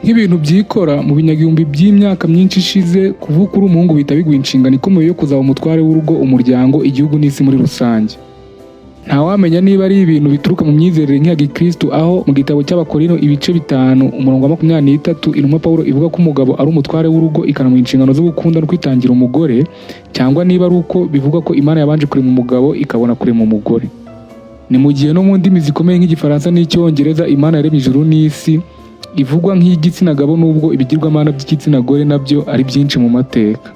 Nk'ibintu byikora mu binyagihumbi by'imyaka myinshi ishize, kuvuka uri umuhungu bihita biguha inshingano ikomeye yo kuzaba umutware w'urugo, umuryango, igihugu n'isi muri rusange. Ntawamenya niba ari ibintu bituruka mu myizerere nk'iya gikristu, aho mu gitabo cy'Abakorino ibice 5 umurongo wa 23 intumwa Pawulo ivuga ko umugabo ari umutware w'urugo, ikanamuha inshingano zo gukunda no kwitangira umugore, cyangwa niba ari uko bivugwa ko Imana yabanje kurema umugabo ikabona kurema umugore. Ni mu gihe no mu ndimi zikomeye nk'Igifaransa n'Icyongereza, Imana yaremye ijuru n'isi ivugwa nk'iy'igitsina gabo, nubwo ibigirwamana by'igitsina gore nabyo ari byinshi mu mateka.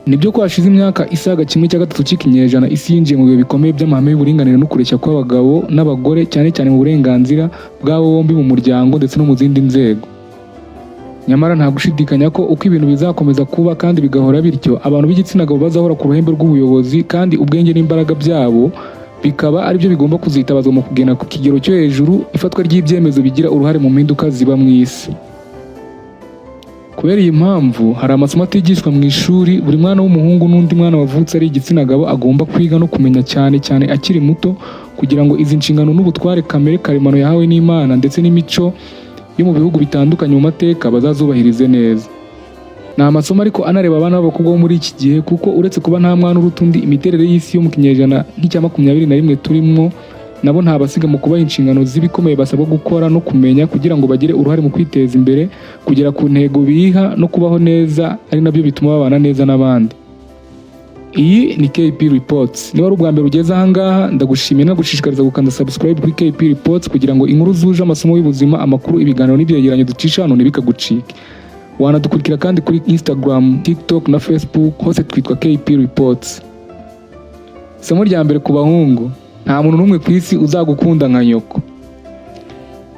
Nibyo ko hashize imyaka isaga 1/3 cy'ikinyejana isi yinjiye mu bihe bikomeye by'amahame y'uburinganire no kureshya kw'abagabo n'abagore, cyane cyane mu burenganzira bw'abo bombi mu muryango ndetse no mu zindi nzego. Nyamara nta gushidikanya ko uko ibintu bizakomeza kuba kandi bigahora bityo, abantu b'igitsina gabo bazahora ku ruhembe rw'ubuyobozi, kandi ubwenge n'imbaraga byabo bikaba aribyo bigomba kuzitabazwa mu kugena ku kigero cyo hejuru ifatwa ry'ibyemezo bigira uruhare mu mpinduka ziba mu isi. Kubera iyi mpamvu, hari amasomo atigishwa mu ishuri buri mwana w'umuhungu n'undi mwana wavutse ari igitsina gabo agomba kwiga no kumenya, cyane cyane akiri muto, kugira ngo izi nshingano n'ubutware kamere karemano yahawe n'Imana ndetse n'imico yo mu bihugu bitandukanye mu mateka bazazubahirize neza. Ni amasomo ariko anareba abana b'abakobwa bo muri iki gihe, kuko uretse kuba nta mwana uruta undi, imiterere y'isi yo mu kinyejana nk'icya 21 turimo nabo ntabasiga mu kubaha inshingano z'ibikomeye basabwa gukora no kumenya kugira ngo bagire uruhare mu kwiteza imbere, kugera ku ntego biha no kubaho neza, ari nabyo bituma babana neza n'abandi. Iyi ni KP Reports. Niba ari ubwa mbere ugeze aha ngaha, ndagushimiye, nagushishikariza gukanda subscribe kuri KP Reports kugira ngo inkuru zuje amasomo y'ubuzima, amakuru, ibiganiro n'ibyegeranyo ducisha hano ntibikagucike. Wanadukurikira kandi kuri Instagram, TikTok na Facebook, hose twitwa KP Reports. Isomo rya mbere ku bahungu: nta muntu n'umwe ku isi uzagukunda nka nyoko.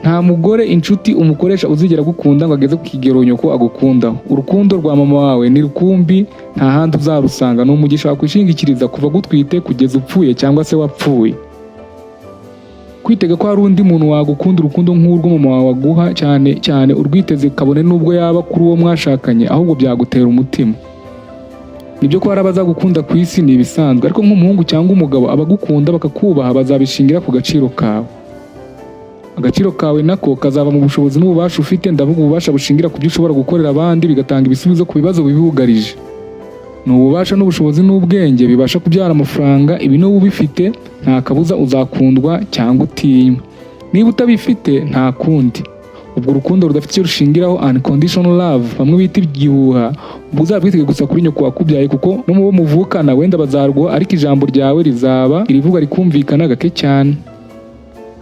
Nta mugore, inshuti, umukoresha uzigera agukunda ngo ageze ku kigero nyoko agukundaho. Urukundo rwa mama wawe ni rukumbi, nta handi uzarusanga. Ni umugisha wakwishingikiriza kuva gutwite kugeza upfuye cyangwa se wapfuye. Kwitega ko hari undi muntu wagukunda urukundo nk'urwo mama wawe aguha, cyane cyane urwiteze kabone n'ubwo yaba kuri uwo mwashakanye, ahubwo byagutera umutima. Nibyo ko hari abazagukunda ku isi, ni ibisanzwe, ariko nk'umuhungu cyangwa umugabo, abagukunda bakakubaha bazabishingira ku gaciro kawe. Agaciro kawe nako kazava mu bushobozi n'ububasha ufite. Ndavuga ububasha bushingira ku byo ushobora gukorera abandi bigatanga ibisubizo ku bibazo bibugarije. Ni ububasha n'ubushobozi n'ubwenge bibasha kubyara amafaranga. Ibi niba ubifite, nta kabuza uzakundwa cyangwa utinywe. Niba utabifite, nta kundi. Ubwo urukundo rudafite icyo rushingiraho, unconditional love bamwe bita igihuha, ubwo uzabwitege gusa kuri nyoko wakubyaye, kuko no mu bo muvukana wenda bazarguha, ariko ijambo ryawe rizaba irivuga rikumvikana gake cyane.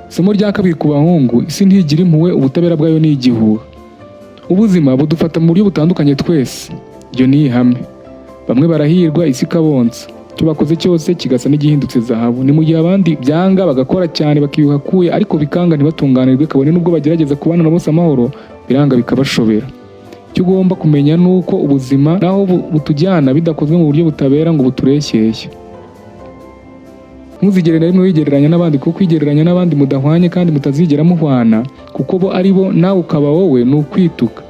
Isomo rya kabiri ku bahungu: isi ntigira impuhwe, ubutabera bwayo ni igihuha. Ubuzima budufata mu buryo butandukanye twese, iryo ni ihame. Bamwe barahirwa isi ikabonsa, icyo bakoze cyose kigasa n'igihindutse zahabu. Ni mu gihe abandi byanga, bagakora cyane bakiyuha akuya, ariko bikanga, ntibatunganirwe, kabone n'ubwo bagerageza kubana na bose amahoro, biranga bikabashobera. Icyo ugomba kumenya ni uko ubuzima naho butujyana bidakozwe mu buryo butabera ngo butureshyeshye. Ntuzigere na rimwe wigereranya n'abandi, kuko kwigereranya n'abandi mudahwanye kandi mutazigera muhwana, kuko bo ari bo nawe ukaba wowe, ni ukwituka.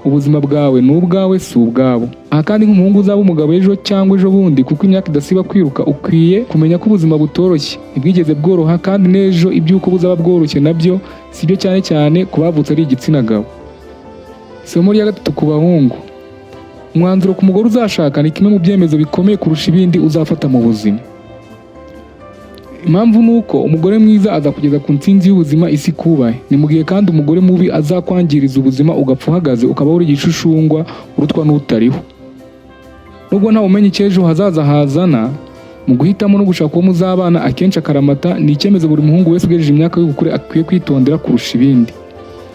Ubuzima bwawe ni ubwawe, si ubwabo. Aha kandi, nk'umuhungu uzaba umugabo ejo cyangwa ejo bundi, kuko imyaka idasiba kwiruka, ukwiye kumenya ko ubuzima butoroshye, ntibwigeze bworoha, kandi n'ejo iby'uko buzaba bworoshye nabyo si byo, cyane cyane ku bavutse ari igitsina gabo. Isomo rya gatatu ku bahungu: umwanzuro ku mugore uzashaka ni kimwe mu byemezo bikomeye kurusha ibindi uzafata mu buzima. Impamvu ni uko umugore mwiza azakugeza ku ntsinzi y'ubuzima, isi kubahe. Ni mu gihe kandi umugore mubi azakwangiriza ubuzima, ugapfa uhagaze, ukaba uri igishushungwa urutwa n'utariho. Nubwo ntawe umenya icyo ejo hazaza hazana, mu guhitamo no gushaka uwo muzabana akenshi akaramata ni icyemezo buri muhungu wese ugejeje imyaka y'ubukure akwiye kwitondera kurusha ibindi.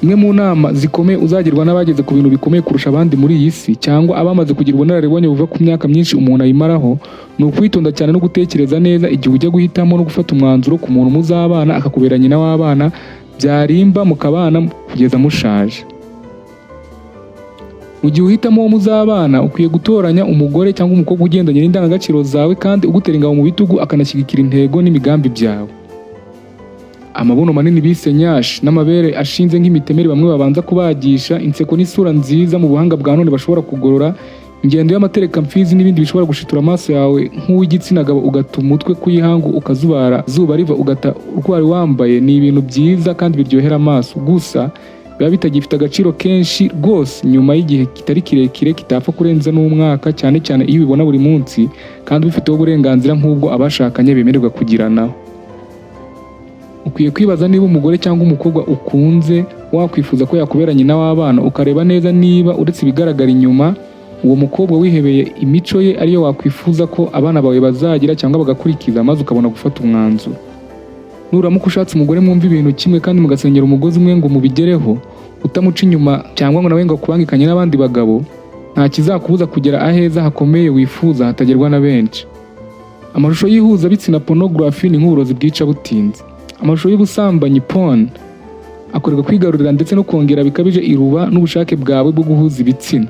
Imwe mu nama zikomeye uzagirwa n'abageze ku bintu bikomeye kurusha abandi muri iyi si, cyangwa abamaze kugira ubunararibonye buva ku myaka myinshi umuntu ayimaraho, ni ukwitonda cyane no gutekereza neza igihe ujya guhitamo no gufata umwanzuro ku muntu muzabana, akakubera nyina w'abana, byarimba mukabana kugeza mushaje. Mu gihe uhitamo uwo muzabana, ukwiye gutoranya umugore cyangwa umukobwa ugendanye n'indangagaciro zawe kandi ugutera ingabo mu bitugu, akanashyigikira intego n'imigambi byawe. Amabuno manini bise nyashi n'amabere ashinze nk'imitemeri bamwe babanza kubagisha, inseko n'isura nziza mu buhanga bwa none bashobora kugorora, ingendo y'amaterekamfizi n'ibindi bishobora gushitura amaso yawe nk'uw'igitsina gabo, ugata umutwe ku ihangu, ukazubara zuba riva, ugata urwo wari wambaye, ni ibintu byiza kandi biryohera amaso gusa. Biba bitagifite agaciro kenshi rwose nyuma y'igihe kitari kirekire, kitapfa kurenza n'umwaka, cyane cyane iyo ubibona buri munsi kandi ubifiteho uburenganzira nk'ubwo abashakanye bemererwa kugiranaho. Ukwiye kwibaza niba umugore cyangwa umukobwa ukunze wakwifuza ko yakubera nyina w'abana, ukareba neza niba uretse ibigaragara inyuma, uwo mukobwa wihebeye imico ye ariyo wakwifuza ko abana bawe bazagira cyangwa bagakurikiza, maze ukabona gufata umwanzuro. Nuramuka ushatse umugore mwumva ibintu kimwe kandi mugasenyera umugozi umwe ngo mubigereho, utamuca inyuma cyangwa ngo nawe ngo akubangikanye n'abandi bagabo, nta kizakubuza kugera aheza hakomeye wifuza hatagerwa na benshi. Amashusho y'ihuzabitsina, pornography, ni nk'uburozi bwica butinze. Amashusho y'ubusambanyi, porn, akorerwa kwigarurira ndetse no kongera bikabije iruba n'ubushake bwawe bwo guhuza ibitsina.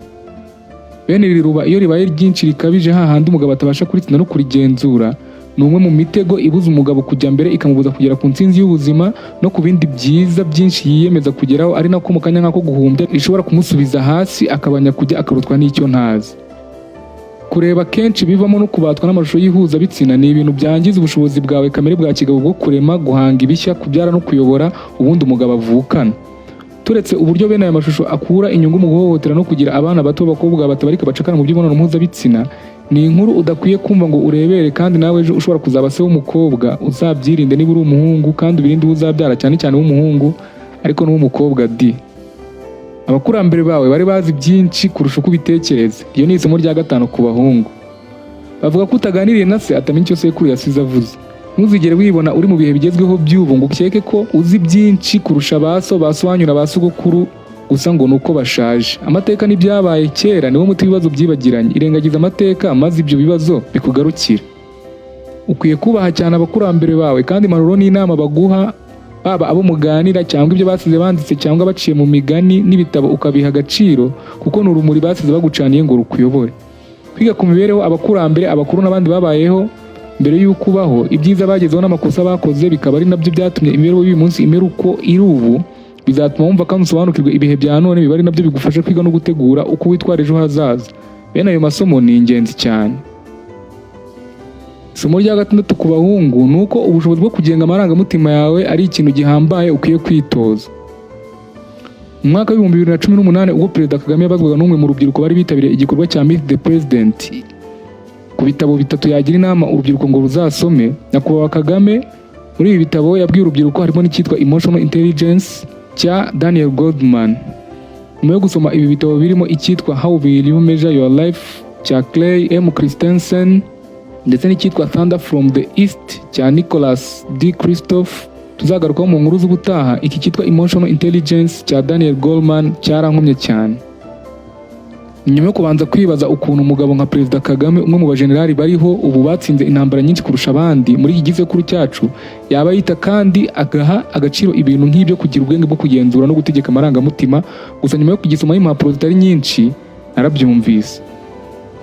Bene iri ruba, iyo ribaye ryinshi rikabije, hahandi umugabo atabasha kuritsinda no kurigenzura, ni umwe mu mitego ibuza umugabo kujya mbere, ikamubuza kugera ku ntsinzi y'ubuzima no ku bindi byiza byinshi yiyemeza kugeraho, ari nako mu kanya nk'ako guhumbya rishobora kumusubiza hasi, akabanya kujya akarutwa n'icyo ntazi. Kureba kenshi bivamo no kubatwa n'amashusho y'ihuzabitsina ni ibintu byangiza ubushobozi bwawe kamere bwa kigabo bwo kurema, guhanga ibishya, kubyara no kuyobora, ubundi umugabo avukana. Turetse uburyo bene aya mashusho akura inyungu mu guhohotera no kugira abana bato b'abakobwa batabarika bacakara mu by'imibonano mpuzabitsina, ni inkuru udakwiye kumva ngo urebere, kandi nawe ejo ushobora kuzaba se w'umukobwa. Uzabyirinde niba uri umuhungu, kandi ubirinde uwo uzabyara, cyane cyane w'umuhungu, ariko n'uw'umukobwa di. Abakurambere bawe bari bazi byinshi kurusha uko ubitekereza. Iyo ni isomo rya gatanu ku bahungu. Bavuga ko utaganiriye na se atamenya icyo sekuru yasize avuze. Ntuzigere wibona uri mu bihe bigezweho by'ubu ngo ukeke ko uzi byinshi kurusha ba so, ba so wanyu na ba sogokuru gusa ngo ni uko bashaje. Amateka n'ibyabaye kera niwo muti w'ibibazo byibagiranye. Irengagiza amateka maze ibyo bibazo bikugarukire. Ukwiye kubaha cyane abakurambere bawe, kandi impanuro n'inama baguha, baba abo muganira cyangwa ibyo basize banditse cyangwa baciye mu migani n'ibitabo, ukabiha agaciro, kuko ni urumuri basize bagucaniye ngo rukuyobore. Kwiga ku mibereho abakurambere, abakuru n'abandi babayeho mbere y'uko ubaho, ibyiza bagezeho n'amakosa bakoze, bikaba ari nabyo byatumye imibereho y'uyu munsi imera uko iri ubu, bizatuma wumva kandi usobanukirwe ibihe bya none, biba ari nabyo bigufasha kwiga no gutegura uko witwara ejo hazaza. Bene ayo masomo ni ingenzi cyane. Isomo rya gatandatu ku bahungu ni uko ubushobozi bwo kugenga amarangamutima yawe ari ikintu gihambaye ukwiye kwitoza. Mu mwaka wa 2018, ubwo Perezida Kagame yabazwaga n'umwe mu rubyiruko bari bitabiriye igikorwa cya Meet the President ku bitabo bitatu yagira inama urubyiruko ngo ruzasome, Nyakubahwa Kagame muri ibi bitabo yabwiye urubyiruko harimo n'icyitwa Emotional Intelligence cya Daniel Goldman. Nyuma yo gusoma ibi bitabo birimo icyitwa How Will You Measure Your Life cya Clay M. Christensen ndetse n'icyitwa Thunder from the East cya Nicholas D. Kristof tuzagarukaho mu nkuru z'ubutaha, iki cyitwa Emotional Intelligence cya Daniel Goleman cyarankomye cyane. Nyuma yo kubanza kwibaza ukuntu umugabo nka Perezida Kagame, umwe mu bajenerali bariho ubu batsinze intambara nyinshi kurusha abandi muri iki gisekuru cyacu, yaba yita kandi agaha agaciro ibintu nk'ibyo kugira ubwenge bwo kugenzura no gutegeka amarangamutima, gusa nyuma yo kugisomaho impapuro zitari nyinshi narabyumvise.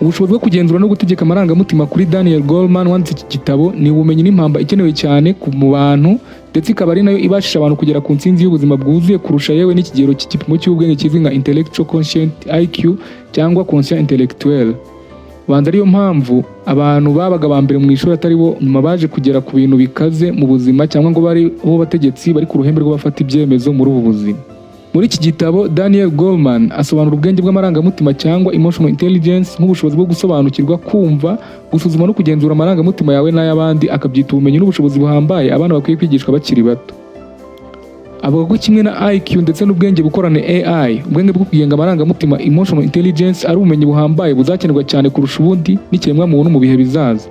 Ubushobozi bwo kugenzura no gutegeka amarangamutima kuri Daniel Goleman wanditse iki gitabo ni ubumenyi n'impamba ikenewe cyane mu bantu, ndetse ikaba ari nayo ibashisha abantu kugera ku ntsinzi y'ubuzima bwuzuye kurusha yewe n'ikigero cy'igipimo cy'ubwenge kizwi nka intellectual quotient, IQ cyangwa quotient intellectuel. Banza ariyo mpamvu abantu babaga ba mbere mu ishuri atari bo nyuma baje kugera ku bintu bikaze mu buzima, cyangwa ngo bari bo bategetsi bari ku ruhembe rw'abafata ibyemezo muri ubu buzima. Muri iki gitabo, Daniel Goleman asobanura ubwenge bw'amarangamutima cyangwa emotional intelligence nk'ubushobozi bwo gusobanukirwa, kumva, gusuzuma no kugenzura amarangamutima yawe n'ay'abandi, akabyita ubumenyi n'ubushobozi buhambaye abana bakwiye kwigishwa bakiri bato. Avuga ko kimwe na IQ ndetse n'ubwenge bukorane AI, ubwenge bwo kugenga amarangamutima, emotional intelligence, ari ubumenyi buhambaye buzakenerwa cyane kurusha ubundi n'ikiremwamuntu mu bihe bizaza.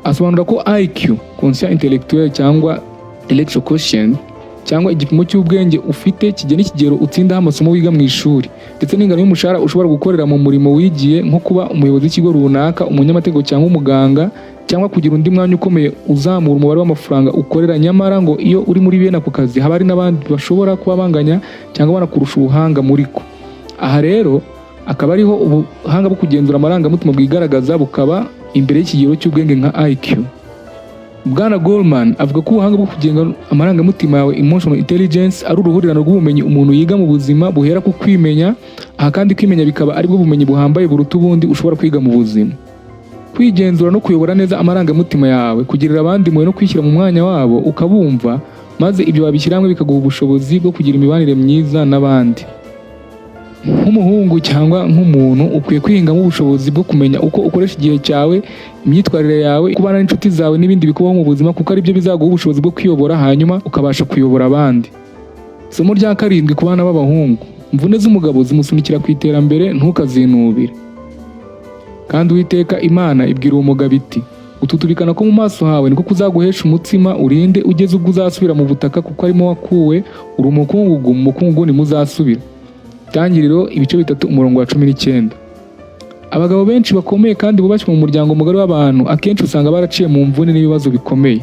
Asobanura ko IQ, quotient intellectuel cyangwa intellectual quotient, cyangwa igipimo cy'ubwenge ufite, kigena ikigero utsindaho amasomo wiga mu ishuri ndetse n'ingano y'umushahara ushobora gukorera mu murimo wigiye, nko kuba umuyobozi w'ikigo runaka, umunyamategeko cyangwa umuganga, cyangwa kugira undi mwanya ukomeye uzamura umubare w'amafaranga ukorera. Nyamara ngo iyo uri muri bene ako kazi haba hari n'abandi bashobora kuba banganya cyangwa banakurusha ubuhanga muri ko. Aha rero akaba ariho ubuhanga bwo kugenzura amarangamutima bwigaragaza, bukaba imbere y'ikigero cy'ubwenge nka IQ. Bwana Goleman avuga ko ubuhanga bwo kugenga amarangamutima yawe, emotional intelligence, ari uruhurirane rw'ubumenyi umuntu yiga mu buzima buhera ku kwimenya. Aha kandi kwimenya bikaba aribwo bumenyi buhambaye buruta ubundi ushobora kwiga mu buzima. Kwigenzura no kuyobora neza amarangamutima yawe, kugirira abandi impuhwe no kwishyira mu mwanya wabo ukabumva, Maze ibyo wabishyira hamwe bikaguha ubushobozi bwo kugira imibanire myiza n'abandi. Nk'umuhungu cyangwa nk'umuntu, ukwiye kwihingamo ubushobozi bwo kumenya uko ukoresha igihe cyawe, imyitwarire yawe, kubana n'inshuti zawe n'ibindi bikubaho mu buzima, kuko aribyo bizaguha ubushobozi bwo kwiyobora, hanyuma ukabasha kuyobora abandi. Isomo rya karindwi ku bana b'abahungu: imvune z'umugabo zimusunikira ku iterambere, ntukazinubire. Kandi Uwiteka Imana ibwira uwo mugabo iti: "Gututubikana ko mu maso hawe niko kuzaguhesha umutsima, urinde ugeze ubwo uzasubira mu butaka, kuko arimo wakuwe, uri umukungugu, mu mukungugu nimuzasubira." Itangiriro ibice 3, umurongo wa 19. Abagabo benshi bakomeye kandi bubashywe mu muryango mugari w'abantu, akenshi usanga baraciye mu mvune n'ibibazo bikomeye.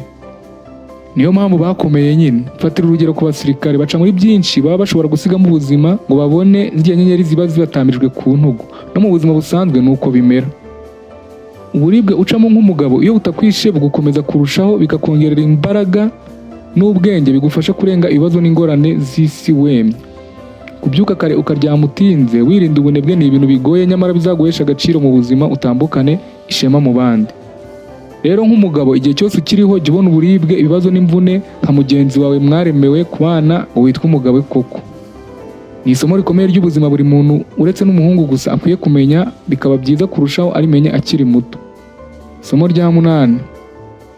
Niyo mpamvu bakomeye nyine. Fatira urugero ku basirikare, baca muri byinshi, baba bashobora gusigamo ubuzima ngo babone ziriya nyenyeri ziba zibatamirijwe ku ntugu. No mu buzima busanzwe ni uko bimera. Uburibwe ucamo nk'umugabo, iyo butakwishe bugukomeza kurushaho, bikakongerera imbaraga n'ubwenge bigufasha kurenga ibibazo n'ingorane z'isi wemye. Kubyuka kare ukaryama utinze, wirinda ubunebwe, ni ibintu bigoye, nyamara bizaguhesha agaciro mu buzima, utambukane ishema mu bandi. Rero nk'umugabo, igihe cyose ukiriho, jya ubona uburibwe, ibibazo n'imvune nka mugenzi wawe mwaremewe kubana ngo witwe umugabo koko. Ni isomo rikomeye ry'ubuzima buri muntu, uretse n'umuhungu gusa, akwiye kumenya, bikaba byiza kurushaho arimenye akiri muto. Isomo rya munani: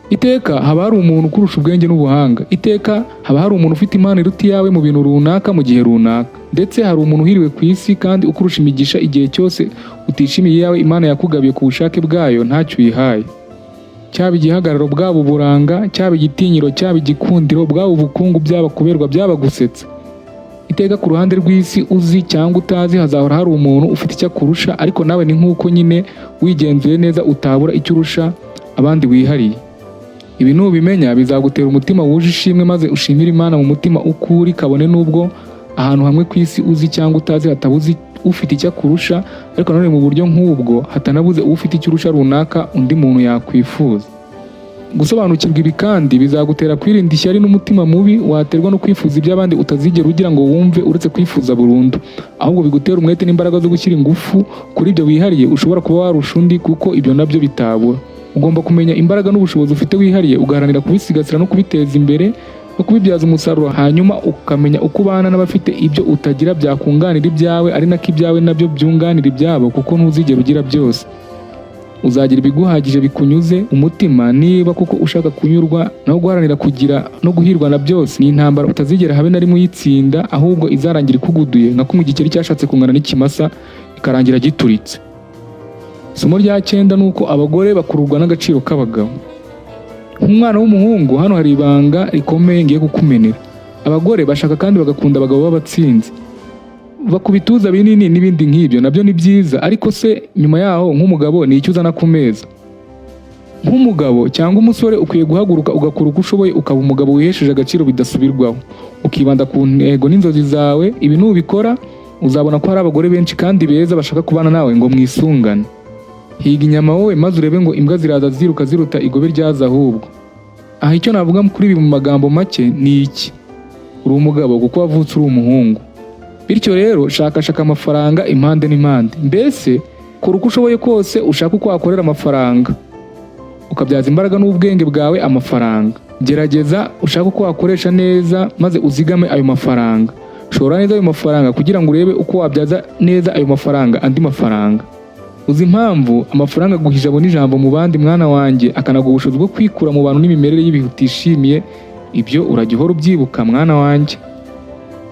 iteka haba hari umuntu ukurusha ubwenge n'ubuhanga. Iteka haba hari umuntu ufite impano iruta iyawe mu bintu runaka, mu gihe runaka. Ndetse hari umuntu uhiriwe ku isi kandi ukurusha imigisha. Igihe cyose utishimiye iyawe Imana yakugabiye ku bushake bwayo ntacyo uyihaye, cyaba igihagararo, bwaba uburanga, cyaba igitinyiro, cyaba igikundiro, bwaba ubukungu, byaba kuberwa, byaba gusetsa, iteka ku ruhande rw'isi, uzi cyangwa utazi, hazahora hari umuntu ufite icyo akurusha. Ariko nawe ni nk'uko nyine, wigenzuye neza utabura icyo urusha abandi wihariye. Ibi nubimenya bizagutera umutima wuje ishimwe, maze ushimire Imana mu mutima uko uri, kabone n'ubwo ahantu hamwe ku isi, uzi cyangwa utazi, hatabuze ufite icyo akurusha, ariko nanone mu buryo nk'ubwo hatanabuze ufite icyo urusha runaka undi muntu yakwifuza. Gusobanukirwa ibi kandi bizagutera kwirinda ishyari n'umutima mubi waterwa no kwifuza iby'abandi utazigera ugira ngo wumve uretse kwifuza burundu. Ahubwo bigutera umwete n'imbaraga zo gushyira ingufu kuri ibyo wihariye ushobora kuba warusha undi, kuko ibyo nabyo bitabura. Ugomba kumenya imbaraga n'ubushobozi ufite wihariye, ugaharanira kubisigasira no kubiteza imbere no kubibyaza umusaruro, hanyuma ukamenya uko ubana n'abafite ibyo utagira byakunganira ibyawe, ari nako ibyawe nabyo byunganira ibyabo, kuko ntuzigera ugira byose. Uzagira ibiguhagije bikunyuze umutima niba koko ushaka kunyurwa. Naho guharanira kugira no guhirwa na byose ni intambara utazigera habe na rimwe uyitsinda, ahubwo izarangira ikuguduye nka kumwe igikeri cyashatse kungana n'ikimasa ikarangira gituritse. Isomo rya cyenda ni uko abagore bakururwa n'agaciro k'abagabo. Nk'umwana w'umuhungu, hano hari ibanga rikomeye ngiye kukumenera. Abagore bashaka kandi bagakunda abagabo b'abatsinzi, ku bituza binini n'ibindi nk'ibyo. Nabyo ni byiza, ariko se nyuma yaho nk'umugabo ni icyo uzana ku meza? Nk'umugabo cyangwa umusore, ukwiye guhaguruka ugakora uko ushoboye, ukaba umugabo wihesheje agaciro bidasubirwaho, ukibanda ku ntego n'inzozi zawe. Ibi nubikora uzabona ko hari abagore benshi kandi beza bashaka kubana nawe ngo mwisungane. Higa inyama wowe, maze urebe ngo imbwa ziraza ziruka ziruta igobe ryazo ahubwo. Aha icyo navuga kuri ibi mu magambo make ni iki: uri umugabo kuko wavutse uri umuhungu. Bityo rero shakashaka amafaranga impande n'impande, mbese kora uko ushoboye kose, ushake uko wakorera amafaranga, ukabyaza imbaraga n'ubwenge bwawe amafaranga. Gerageza ushake uko wakoresha neza, maze uzigame ayo mafaranga. Shora neza ayo mafaranga kugira ngo urebe uko wabyaza neza ayo mafaranga andi mafaranga. Uzi impamvu? Amafaranga aguha ijabo n'ijambo mu bandi, mwana wanjye, akanaguha ubushobozi bwo kwikura mu bantu n'imimerere y'ibihe utishimiye. Ibyo urajya uhora ubyibuka, mwana wanjye.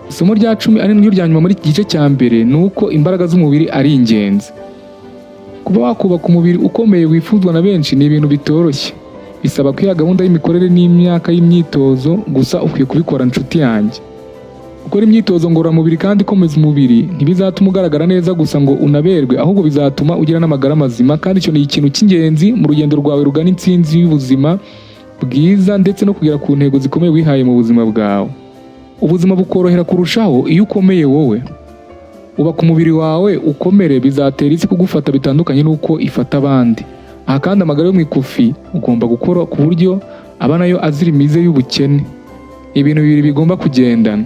Isomo rya 10, ari naryo rya nyuma muri iki gice cya mbere, ni uko imbaraga z'umubiri ari ingenzi. Kuba wakubaka umubiri ukomeye wifuzwa na benshi ni ibintu bitoroshye, bisaba kwiha gahunda y'imikorere n'imyaka y'imyitozo. Gusa ukwiye kubikora, nshuti yanjye. Gukora imyitozo ngororamubiri kandi ikomeza umubiri ntibizatuma ugaragara neza gusa ngo unaberwe, ahubwo bizatuma ugira n'amagara mazima, kandi icyo ni ikintu cy'ingenzi mu rugendo rwawe rugana intsinzi y'ubuzima bwiza ndetse no kugera ku ntego zikomeye wihaye mu buzima bwawe. Ubuzima bukorohera kurushaho iyo ukomeye wowe. Ubaka umubiri wawe ukomere, bizatera isi kugufata bitandukanye n'uko ifata abandi. Aha kandi amagara yo mu ikofi ugomba gukora ku buryo aba nayo azira imize y'ubukene. Ibintu bibiri bigomba kugendana.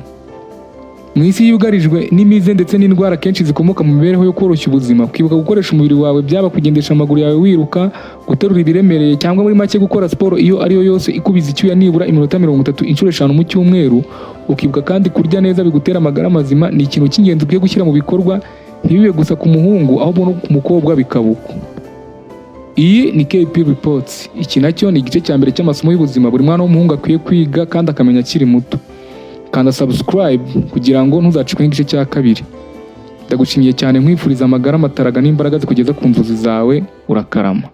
Mu isi yugarijwe n'imize ndetse n'indwara kenshi zikomoka mu mibereho yo koroshya ubuzima, kwibuka gukoresha umubiri wawe, byaba kugendesha amaguru yawe wiruka, guterura ibiremereye, cyangwa muri make gukora siporo iyo ari yo yose ikubiza icyuya nibura iminota 30 inshuro 5 mu cyumweru, ukibuka kandi kurya neza bigutera amagara mazima, ni ikintu cy'ingenzi ukwiye gushyira mu bikorwa, ntibibe gusa ku muhungu ahubwo no ku mukobwa bikaba uko. Iyi ni KP Reports. Iki nacyo ni igice cya mbere cy'amasomo y'ubuzima buri mwana w'umuhungu akwiye kwiga kandi akamenya akiri muto. Kanda subscribe kugira ngo ntuzacikwe n'igice cya kabiri. Ndagushimiye cyane, nkwifuriza amagara mataraga n'imbaraga zikugeza ku nzozi zawe. Urakarama.